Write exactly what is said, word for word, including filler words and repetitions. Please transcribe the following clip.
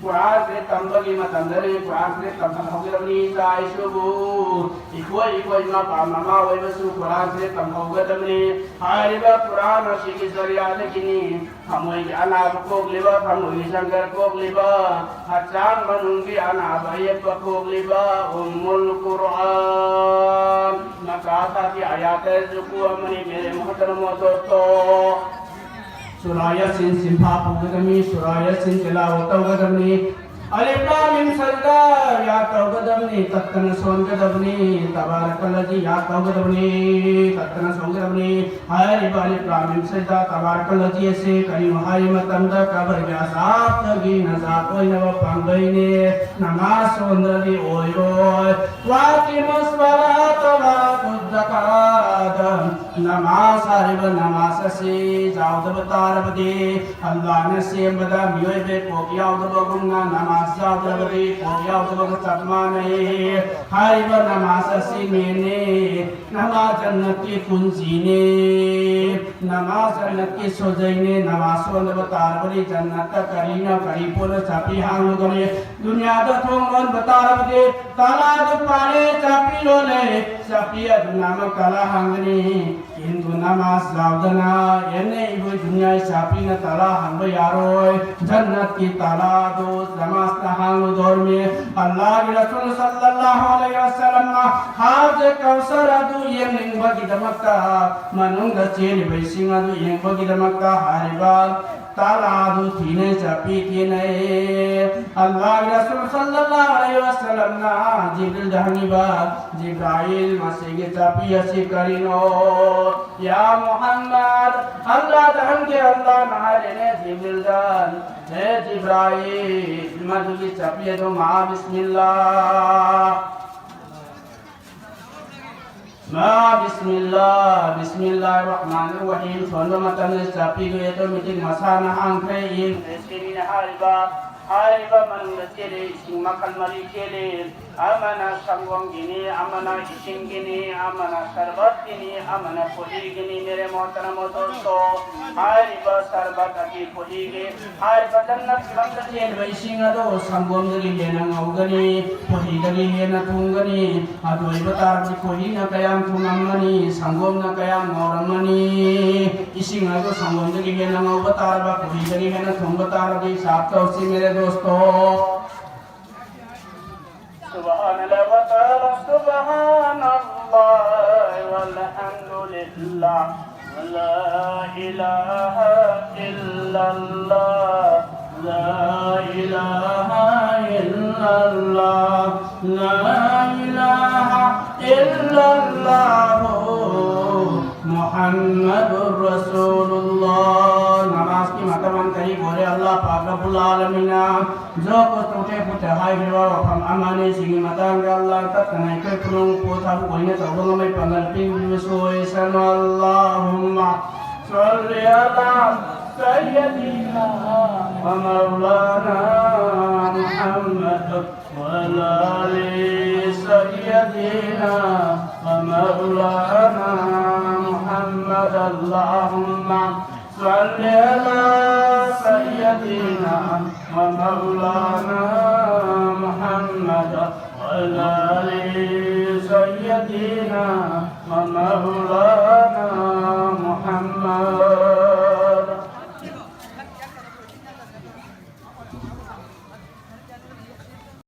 ꯀꯨꯔꯥꯟꯁꯦ ꯇꯝꯕꯒꯤ ꯃꯇꯝꯗꯅꯤ ꯀꯨꯔꯥꯟꯁꯦ ꯇꯝꯍꯧꯒꯗꯕꯅꯤ꯫ ꯏꯆꯥ ꯏꯁꯨꯕꯨ, ꯑꯩꯈꯣꯏ ꯑꯩꯈꯣꯏ ꯃꯄꯥ ꯃꯃꯥ ꯑꯣꯏꯕꯁꯨ ꯀꯨꯔꯥꯟꯁꯦ ꯇꯝꯍꯧꯒꯗꯕꯅꯤ꯫ ꯍꯥꯏꯔꯤꯕ ꯀꯨꯔꯥꯟ ꯑꯁꯤꯒꯤ ꯖꯔꯤꯌꯥꯗꯒꯤꯅꯤ ꯊꯃꯣꯏꯒꯤ ꯑꯅꯥꯕ ꯀꯣꯛꯂꯤꯕ, ꯊꯃꯣꯏꯒꯤ ꯖꯪꯒꯔ ꯀꯣꯛꯂꯤꯕ, ꯍꯛꯆꯥꯡ ꯃꯅꯨꯡꯒꯤ ꯑꯅꯥꯕ ꯑꯌꯦꯛꯄ ꯀꯣꯛꯂꯤꯕ ꯎꯝꯃꯨꯜ ꯀꯨꯔꯥꯟ꯫ ꯃꯀꯥ ꯊꯥꯔꯇꯤ ꯑꯌꯥꯠ ꯔꯨꯀꯨ ꯑꯃꯅꯤ꯫ ꯃꯦꯔꯦ ꯃꯣꯍꯇꯔꯃꯣ ꯗꯣꯁꯇꯣ, ꯁꯨꯔꯥ ꯌꯥꯁꯤꯟ ꯁꯤꯟꯐꯥ ꯄꯨꯒꯗꯕꯅꯤ, ꯁꯨꯔꯥ ꯌꯥꯁꯤꯟ ꯇꯤꯂꯥꯋꯠ ꯇꯧꯒꯗꯕꯅꯤ꯫ ꯑꯂꯤꯐ ꯂꯥꯝ ꯃꯤꯝ ꯁꯖꯗꯥ ꯌꯥꯗ ꯇꯧꯒꯗꯕꯅꯤ, ꯇꯠꯇꯅ ꯁꯣꯟꯒꯗꯕꯅꯤ꯫ ꯇꯕꯥꯔꯀꯜꯂꯖꯤ ꯌꯥꯗ ꯇꯧꯒꯗꯕꯅꯤ, ꯇꯠꯇꯅ ꯁꯣꯟꯒꯗꯕꯅꯤ꯫ ꯍꯥꯏꯔꯤꯕ ꯑꯂꯤꯐ ꯂꯥꯝ ꯃꯤꯝ ꯁꯖꯗꯥ ꯇꯕꯥꯔꯀꯜꯂꯖꯤ ꯑꯁꯤ ꯀꯔꯤꯅꯣ ꯍꯥꯏꯕ ꯃꯇꯝꯗ ꯀꯕꯔꯒꯤ ꯑꯁꯥꯞꯇꯒꯤ ꯅꯖꯥꯠ ꯑꯣꯏꯅꯕ ꯄꯥꯝꯕꯩꯅꯦ꯫ ꯅꯃꯥꯖ ꯁꯣꯟꯗ꯭ꯔꯗꯤ ꯑꯣꯏꯔꯣꯏ꯫ ꯋꯥꯀꯤꯃꯨꯁ ꯁꯂꯥꯇ ꯋꯥꯇꯨ ꯖꯀꯥꯇ꯫ ꯅꯃꯥꯖ ꯍꯥꯏꯔꯤꯕ ꯅꯃꯥꯖ ꯑꯁꯤ ꯌꯥꯎꯗꯕ ꯇꯥꯔꯕꯗꯤ, ꯑꯜꯂꯥꯍꯅ ꯁꯦꯝꯕꯗ ꯃꯤꯑꯣꯏꯕ ꯀꯣꯛ ꯌꯥꯎꯗꯕꯒꯨꯝꯅ ꯅꯃꯥꯖ ꯌꯥꯎꯗ꯭ꯔꯕꯗꯤ ꯀꯣꯛ ꯌꯥꯎꯗꯕꯒ ꯆꯞ ꯃꯥꯟꯅꯩ꯫ ꯍꯥꯏꯔꯤꯕ ꯅꯃꯥꯖ ꯑꯁꯤ ꯃꯦꯟꯅꯤ꯫ ꯅꯃꯥꯖ ꯖꯟꯅꯠꯀꯤ ꯀꯨꯟꯖꯤꯅꯤ꯫ ꯅꯃꯥꯖ ꯖꯟꯅꯠꯀꯤ ꯁꯣꯖꯩꯅꯤ꯫ ꯅꯃꯥꯖ ꯁꯣꯟꯗꯕ ꯇꯥꯔꯕꯗꯤ ꯖꯟꯅꯠꯇ ꯀꯔꯤꯅ ꯀꯔꯤ ꯄꯣꯠꯅ ꯆꯥꯄꯤ ꯍꯥꯡꯂꯨꯒꯅꯤ? ꯗꯨꯅꯤꯌꯥꯗ ꯊꯣꯡ ꯂꯣꯟꯕ ꯇꯥꯔꯕꯗꯤ ꯇꯥꯂꯥꯗꯨ ꯄꯥꯜꯂꯦ, ꯆꯥꯄꯤ ꯂꯣꯜꯂꯦ, ꯆꯥꯄꯤ ꯑꯗꯨꯅ ꯑꯃꯨꯛ ꯇꯥꯂꯥ ꯍꯥꯡꯒꯅꯤ꯫ ꯀꯤꯟꯇꯨ ꯅꯃꯥꯖ ꯌꯥꯎꯗꯅ ꯑꯦꯅꯤ ꯏꯕꯨ ꯗꯨꯅꯤꯌꯥꯒꯤ ꯆꯥꯄꯤꯅ ꯇꯥꯂꯥ ꯍꯥꯡꯕ ꯌꯥꯔꯣꯏ꯫ ꯖꯟꯅꯠꯀꯤ ꯇꯥꯂꯥꯗꯨ ꯅꯃꯥꯖꯅ ꯍꯥꯡꯂꯨꯗꯣꯔꯃꯤ꯫ ꯑꯜꯂꯥꯍꯒꯤ ꯔꯁꯨꯜ ꯁꯜꯂꯜꯂꯥꯍꯨ ꯑꯂꯩꯍꯤ ꯋꯁꯜꯂꯝꯅ ꯍꯥꯎꯖꯦ ꯀꯧꯁꯔ ꯑꯗꯨ ꯌꯦꯡꯅꯤꯡꯕꯒꯤꯗꯃꯛꯇ ꯃꯅꯨꯡꯗ ꯆꯦꯜꯂꯤꯕ ꯏꯁꯤꯡ ꯑꯗꯨ ꯌꯦꯡꯕꯒꯤꯗꯃꯛꯇ ꯍꯥꯏꯔꯤꯕ ꯇꯥꯂꯥꯗꯨ ꯊꯤꯅꯩ, ꯆꯥꯄꯤ ꯊꯤꯅꯩ꯫ ꯑꯜꯂꯥꯍꯒꯤ ꯔꯁꯨꯜ ꯁꯜꯂꯜꯂꯥꯍꯨ ꯑꯂꯩꯍꯤ ꯋꯁꯜꯂꯝꯅ ꯖꯤꯕ꯭ꯔꯤꯜꯗ ꯍꯪꯉꯤꯕ, ꯖꯤꯕ꯭ꯔꯥꯏꯜ, ꯃꯁꯤꯒꯤ ꯆꯥꯄꯤ ꯑꯁꯤ ꯀꯔꯤꯅꯣ? ꯌꯥ ꯃꯨꯍꯝꯃꯗ, ꯑꯜꯂꯥꯍꯗ ꯍꯪꯒꯦ, ꯑꯜꯂꯥꯍꯅ ꯍꯥꯏꯔꯦꯅꯦ ꯖꯤꯕ꯭ꯔꯤꯜꯗ, ꯍꯦ ꯖꯤꯕ꯭ꯔꯥꯏꯜ, ꯃꯗꯨꯒꯤ ꯆꯥꯄꯤ ꯑꯗꯨ ꯃꯥ ꯕꯤꯁꯃꯤꯜꯂꯥꯍ꯫ ꯃꯥ ꯕꯤꯁꯃꯤꯜꯂꯥꯍ, ꯕꯤꯁꯃꯤꯜꯂꯥꯍꯤꯔ ꯔꯍꯃꯥꯅꯤꯔ ꯔꯍꯤꯝ ꯁꯣꯟꯕ ꯃꯇꯝꯗ ꯆꯥꯄꯤꯗꯨ ꯑꯣꯇꯣꯃꯦꯇꯤꯛ ꯃꯁꯥꯅ ꯍꯥꯡꯈ꯭ꯔꯦ꯫ ꯌꯦꯡ ꯏꯁꯀ꯭ꯔꯤꯟꯗ ꯍꯥꯏꯔꯤꯕ, ꯍꯥꯏꯔꯤꯕ ꯃꯅꯨꯡꯗ ꯆꯦꯜꯂꯤ, ꯏꯁꯤꯡ ꯃꯈꯜ ꯃꯔꯤ ꯆꯦꯜꯂꯤ꯫ ꯑꯃꯅ ꯁꯪꯒꯣꯝꯒꯤꯅꯤ, ꯑꯃꯅ ꯏꯁꯤꯡꯒꯤꯅꯤ, ꯑꯃꯅ ꯁꯔꯕꯠꯀꯤꯅꯤ, ꯑꯃꯅ ꯈꯣꯍꯤꯒꯤꯅꯤ꯫ ꯃꯦꯔꯦ ꯃꯣꯍꯇꯔꯝ ꯗꯣꯁꯇꯣ, ꯍꯥꯏꯔꯤꯕ ꯁꯔꯕꯠ ꯑꯁꯤ ꯈꯣꯍꯤꯒꯤ, ꯍꯥꯏꯔꯤꯕ ꯖꯟꯅꯠ ꯂꯝꯗ ꯆꯦꯟꯕ ꯏꯁꯤꯡ ꯑꯗꯨ ꯁꯪꯒꯣꯝꯗꯒꯤ ꯍꯦꯟꯅ ꯉꯧꯒꯅꯤ, ꯈꯣꯍꯤꯗꯒꯤ ꯍꯦꯟꯅ ꯊꯨꯝꯒꯅꯤ꯫ ꯑꯗꯨ ꯑꯣꯏꯕ ꯇꯥꯔꯕꯗꯤ ꯈꯣꯍꯤꯅ ꯀꯌꯥꯝ ꯊꯨꯝꯂꯝꯒꯅꯤ, ꯁꯪꯒꯣꯝꯅ ꯀꯌꯥꯝ ꯉꯧꯔꯝꯒꯅꯤ? ꯏꯁꯤꯡ ꯑꯗꯨ ꯁꯪꯒꯣꯝꯗꯒꯤ ꯍꯦꯟꯅ ꯉꯧꯕ ꯇꯥꯔꯕ, ꯈꯣꯍꯤꯗꯒꯤ ꯍꯦꯟꯅ ꯊꯨꯝꯕ ꯇꯥꯔꯕꯗꯤ ꯍꯤꯁꯥꯕ ꯇꯧꯁꯤ, ꯃꯦꯔꯦ ꯗꯣꯁꯇꯣ꯫ سبحان الله وتعالى، سبحان الله والحمد لله، لا إله إلا الله، لا إله إلا الله، لا إله إلا الله، محمد رسول الله. ꯅꯃꯥꯖꯀꯤ ꯃꯇꯝ ꯑꯃ ꯀꯔꯤ ꯑꯣꯏꯔꯦ? ꯑꯜꯂꯥꯍ ꯄꯥꯛ ꯔꯕꯨꯜ ꯑꯥꯂꯃꯤꯟꯅ ꯖꯣ ꯀꯣ ꯇꯣꯇꯦ ꯄꯨꯇꯦ ꯍꯥꯏꯈ꯭ꯔꯤꯕ ꯋꯥꯐꯝ ꯑꯃꯅꯤ꯫ ꯁꯤꯒꯤ ꯃꯇꯥꯡꯗ ꯑꯜꯂꯥꯍ ꯇꯠꯇꯅ ꯑꯩꯈꯣꯏ ꯄꯨꯝꯅꯃꯛꯄꯨ ꯊꯕꯛ ꯑꯣꯏꯅ ꯇꯧꯕ ꯉꯝꯕꯒꯤ ꯄꯥꯡꯒꯜ ꯄꯤꯕꯤꯕꯁꯨ ꯑꯣꯏꯁꯅꯨ꯫ اللهم صل على سيدنا ومولانا محمد وعلى آل سيدنا ومولانا محمد. اللهم صل على سيدنا ومولانا محمد وعلى آل سيدنا ومولانا